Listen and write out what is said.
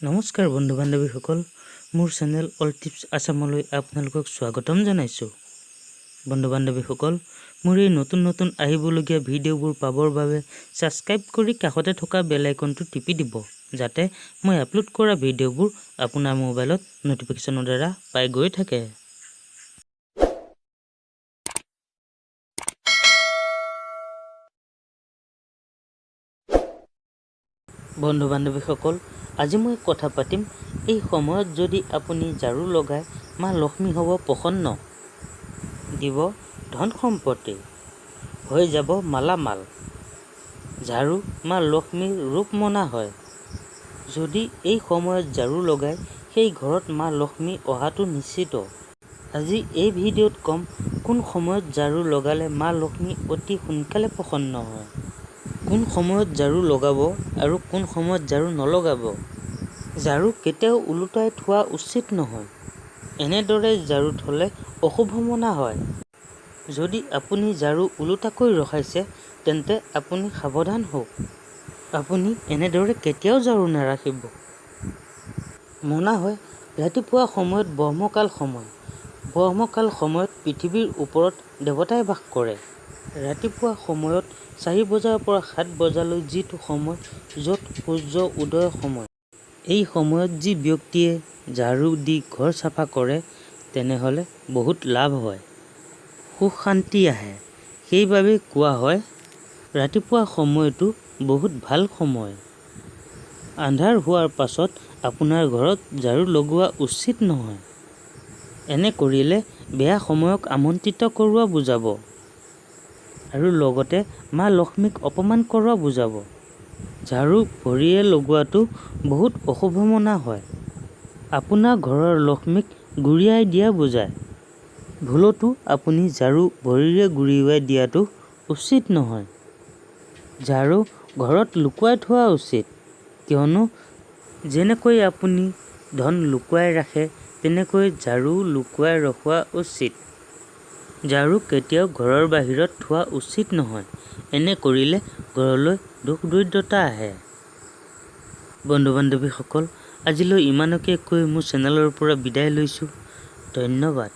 নমস্কাৰ বন্ধু বান্ধৱীসকল, মোৰ চেনেল অল টিপছ আছামলৈ আপোনালোকক স্বাগতম জনাইছোঁ। বন্ধু বান্ধৱীসকল, মোৰ এই নতুন নতুন আহিবলগীয়া ভিডিঅ'বোৰ পাবৰ বাবে ছাবস্ক্ৰাইব কৰি কাষতে থকা বেল আইকনটো টিপি দিব, যাতে মই আপলোড কৰা ভিডিঅ'বোৰ আপোনাৰ মোবাইলত ন'টিফিকেশ্যনৰ দ্বাৰা পাই গৈ থাকে। বন্ধু বান্ধৱীসকল, আজি মই কথা পাতিম এই সময়ত যদি আপুনি ঝাড়ু লগায় মা লক্ষ্মী হ'ব প্ৰসন্ন, দিব ধন সম্পত্তি, হৈ যাব মালামাল। ঝাড়ু মা লক্ষ্মীৰ ৰূপ মনা হয়। যদি এই সময়ত ঝাড়ু লগায় সেই ঘৰত মা লক্ষ্মী অহাটো নিশ্চিত। আজি এই ভিডিঅ'ত ক'ম কোন সময়ত ঝাড়ু লগালে মা লক্ষ্মী অতি সোনকালে প্ৰসন্ন হয়, কোন সময়ত ঝাড়ু লগাব আৰু কোন সময়ত ঝাড়ু নলগাব। ঝাড়ু কেতিয়াও ওলোটাই থোৱা উচিত নহয়। এনেদৰে ঝাড়ু থ'লে অশুভ মনা হয়। যদি আপুনি ঝাড়ু ওলোটাকৈ ৰখাইছে তেন্তে আপুনি সাৱধান হওক। আপুনি এনেদৰে কেতিয়াও ঝাড়ু নাৰাখিব। মনা হয় ৰাতিপুৱা সময়ত ব্ৰহ্মকাল সময়। ব্ৰহ্মকাল সময়ত পৃথিৱীৰ ওপৰত দেৱতাই বাস কৰে। ৰাতিপুৱা সময়ত 4 বজাৰ পৰা 7 বজালৈ যিটো সময় য'ত সূৰ্য উদয়ৰ সময়, এই সময়ত যি ব্যক্তিয়ে ঝাড়ু দি ঘৰ চাফা কৰে তেনেহ'লে বহুত লাভ হয়, সুখ শান্তি আহে। সেইবাবেই কোৱা হয় ৰাতিপুৱা সময়টো বহুত ভাল সময়। আন্ধাৰ হোৱাৰ পাছত আপোনাৰ ঘৰত ঝাড়ু লগোৱা উচিত নহয়। এনে কৰিলে বেয়া সময়ক আমন্ত্ৰিত কৰোৱা বুজাব আৰু লগতে মা লক্ষ্মীক অপমান কৰোৱা বুজাব। ঝাড়ু ভৰিৰে লগোৱাটো বহুত অশুভ মনা হয়। আপোনাৰ ঘৰৰ লক্ষ্মীক গুৰিয়াই দিয়া বুজায়। ভুলতো আপুনি ঝাড়ু ভৰিৰে গুৰিয়াই দিয়াটো উচিত নহয়। ঝাড়ু ঘৰত লুকুৱাই থোৱা উচিত, কিয়নো যেনেকৈ আপুনি ধন লুকুৱাই ৰাখে তেনেকৈ ঝাড়ু লুকুৱাই ৰখোৱা উচিত। ঝাড়ু কেতিয়াও ঘৰৰ বাহিৰত থোৱা উচিত নহয়। এনে কৰিলে ঘৰলৈ দুখ দৰিদ্ৰতা আহে। বন্ধু বান্ধৱীসকল, আজিলৈ ইমানকে কৈ মোৰ চেনেলৰ পৰা বিদায় লৈছোঁ। ধন্যবাদ।